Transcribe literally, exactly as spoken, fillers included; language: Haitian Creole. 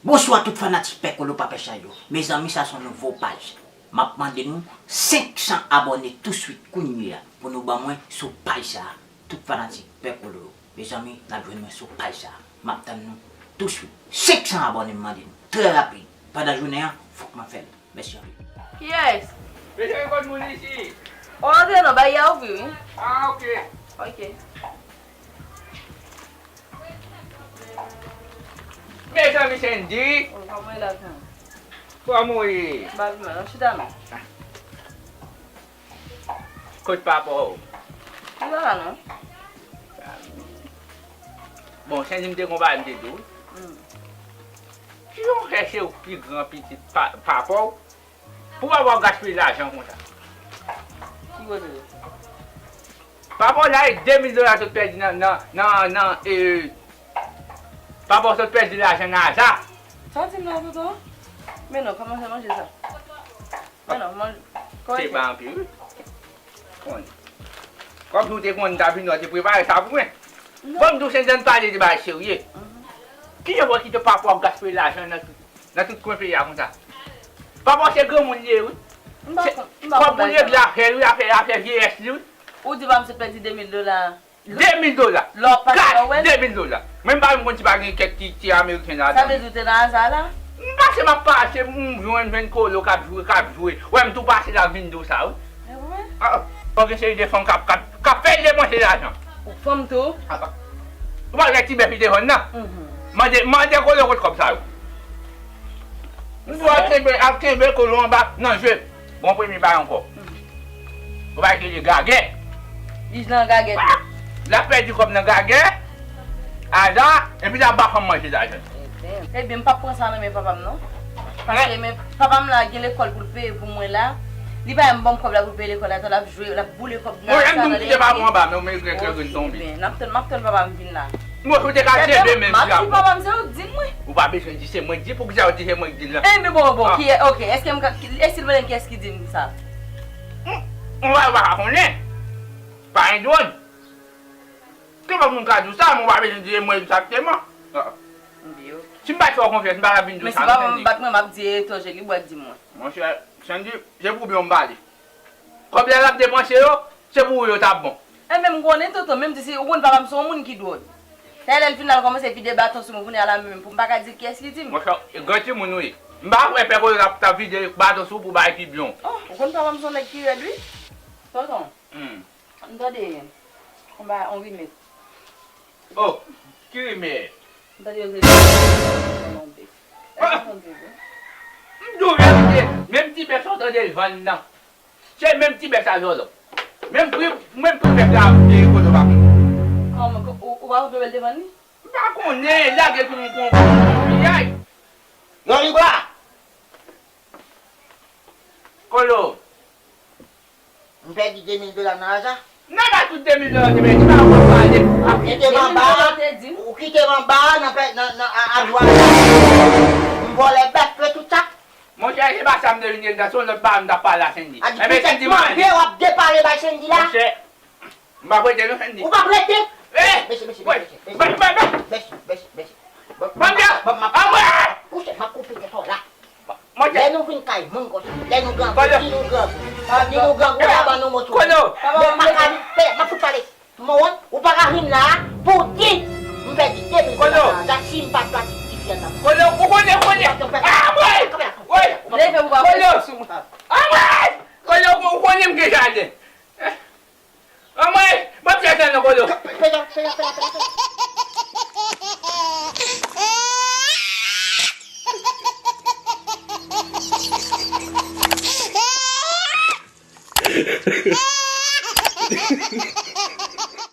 Bonswa tout fanatik Pè Kolo pa pè chay yo. Mezanmi, sa se yon nouvo paj. M ap mande nou senk san abòne touswit kounye a pou nou ban mwen sou paj sa a. Tout fanatik Pè Kolo yo. Mezanmi, n ap jwenn mwen sou paj sa a. M ap tann nou touswit. Senk san abòne m mande nou. Trè rapid. Pandan jounen an, fòk mwen fè l. Mèsi anpil. Kiyès? Mezanmi, kot moun isit? O, antre non, bay a ouvri, wi. Ah, ok. Ok. Mezanmi, Sendy. O, kòman w ye la, Jean? Kòman w ye? M pa pi mal, non, chita non. Kot papa w? Li pa la, non. Bon, Sendy, m te gon bagay m te di w. Hmm. Kijan w fè se ou k pi gran pitit pa, papa w? Pou papa w gaspiye lajan konsa? Ki kote? Papa w la, e de mil dola sot pèdi nan, nan, nan, nan, e, papa w sot pèdi lajan nan aza. Sa w di m la, tonton? Men non, kòman fè manje sa? Men non, manje. Se pa anpil, wi. Konn. Kòmsi w te konn ta vini, w te prepare sa pou mwen. Non. Bon, m di w, se jan n pale de bagay serye. Mhm. Kijan w kite papa w ap gaspiye lajan nan tout, nan tout kwen peyi a konsa? Papa w se granmoun li ye, wi. M pa konn, m pa konn bagay sa. Kòb pou l regle afè l, wi, afè, afè vyeyès li, wi. Ou di pa m se pèdi de mil dola. De mil dola. Lè w ap pase nan wèl. Kach, de mil dola. Mwen m pa menm konn si pa gen kèk ti, ti ameriken ladan. Sa vle di w te nan aza la? M pase, m ap pase, m jwenn, jwenn Kolo k ap jwe, k ap jwe. Wè, m tou pase la, m vin di w sa, wi. E vre? Ah, ah. Fò gen seri de fanm k ap, k ap, k ap fè l depanse lajan. Ou fanm tou? Ah, ah. Ou pa wè ti bèf li te vann nan? Mhm. Mande, mande Kolo kot kòb sa yo. M di w al kenbe, al kenbe Kolo anba nan je. Bon, premye bay ankò. Ou pa rele gagè. Jij nan gagè tou. L ap pèdi kòb nan gagè, aza, epi l ap ba fanm manje lajan. Ebyen, m p ap pran sa nan men papa m, non. Paske men papa m la gen lekòl pou l peye pou mwen la. Li pa menm ban m kòb la pou l peye lekòl la, l ap jwe, l ap boule kòb nan sa. Mwen, m kite papa m anba, men ou meritre kè grenn tonbe. Ebyen, n ap tann, m ap tann papa m vin la. Mwen, ou te ka kenbe menm drapo. M ap di papa m, se ou k di m, wi. Ou pa bezwen di se mwen k di, poukisa ou di se mwen k di l lan? Enben, bon, bon, ki, ok, èske m ka, èske l mande m kiyès ki di m sa? M, m pa, pa konnen. Pa gen dwòn. Tout moun ka di w sa, men w pa bezwen di e mwen egzakteman. Ah. Enben, ok. Si m pa t fè w konfyans, m pa t ap vin di w sa, non, Sendy. Men si papa m bat mwen, m ap di e Etoje li bwè di mwen. Monchè, Sendy, se pou byen w pale. Kòb la l ap depanse yo, se pou ou yo t ap bon. Enben, m konnen, tonton, men m di si ou konn papa m se yon moun ki dwòl. Tèlè l fin la, l kòmanse vide baton sou mwen, kounye a la menm, pou m pa ka di kiyès ki di m. Monchè, e gran timoun ou ye. M pa kwè Pè Kolo t ap, t ap vide baton sou ou pou bay pi byen. Oh, ou konn papa m se yon nèg ki rèd, wi. Tonton. Hmm. M tande, konba, on rimè. Oh, ki rimè? M tande yo te di, èske w konn rimè? M di w verite, menm ti bèf sa w tande l vann nan. Se menm ti bèf sa vòlò. Menm pri, menm pri bèf la ap peye kote w pa konn. Kòman, ou, ou pa konn konbyen l te vann li? M pa konnen, lage sou yon, yon, yon piyay. Non, li bra. Kolo. M pèdi de mil dola nan aza. Nan ba tout de mil dola te pèdi, pa w ap pale. Ou kite m anba, ou kite m anba nan, nan, nan, a, a jwa. M vòlè bèf, fè tout sa. Monchè, se pa sa m te vin di, se yon lòt bagay m t ap pale a Sendy. A di, enben, poutèt Sendy mande w ap depale bay Sendy la. Monchè, m p ap rete non, Sendy. Ou p ap rete? Eh! Mesye, mesye, mesye, mesye. Bay, bay, bay. Mesye, mesye, mesye. Bon, bon, bon, bon, m ap koupe tèt ou la. Monchè. Lè nou vin kay moun konsa, lè nou grangou, si nou grangou, si nou grangou, la ban nou mo tou. Kono. Bon, m pa ka fè, m ap fout pale. Mwen, ou pa ka vin la pou di m pèdi de mil dola nan aza si m pa t pati ti fi an nan. Kono, ou konnen, ou konnen. Ah, mwen! Leve ou pa sou mwen. Ah, mwen! Kono, ou konnen m gen jaden. Anmwey! Ban m chèche nan kolo.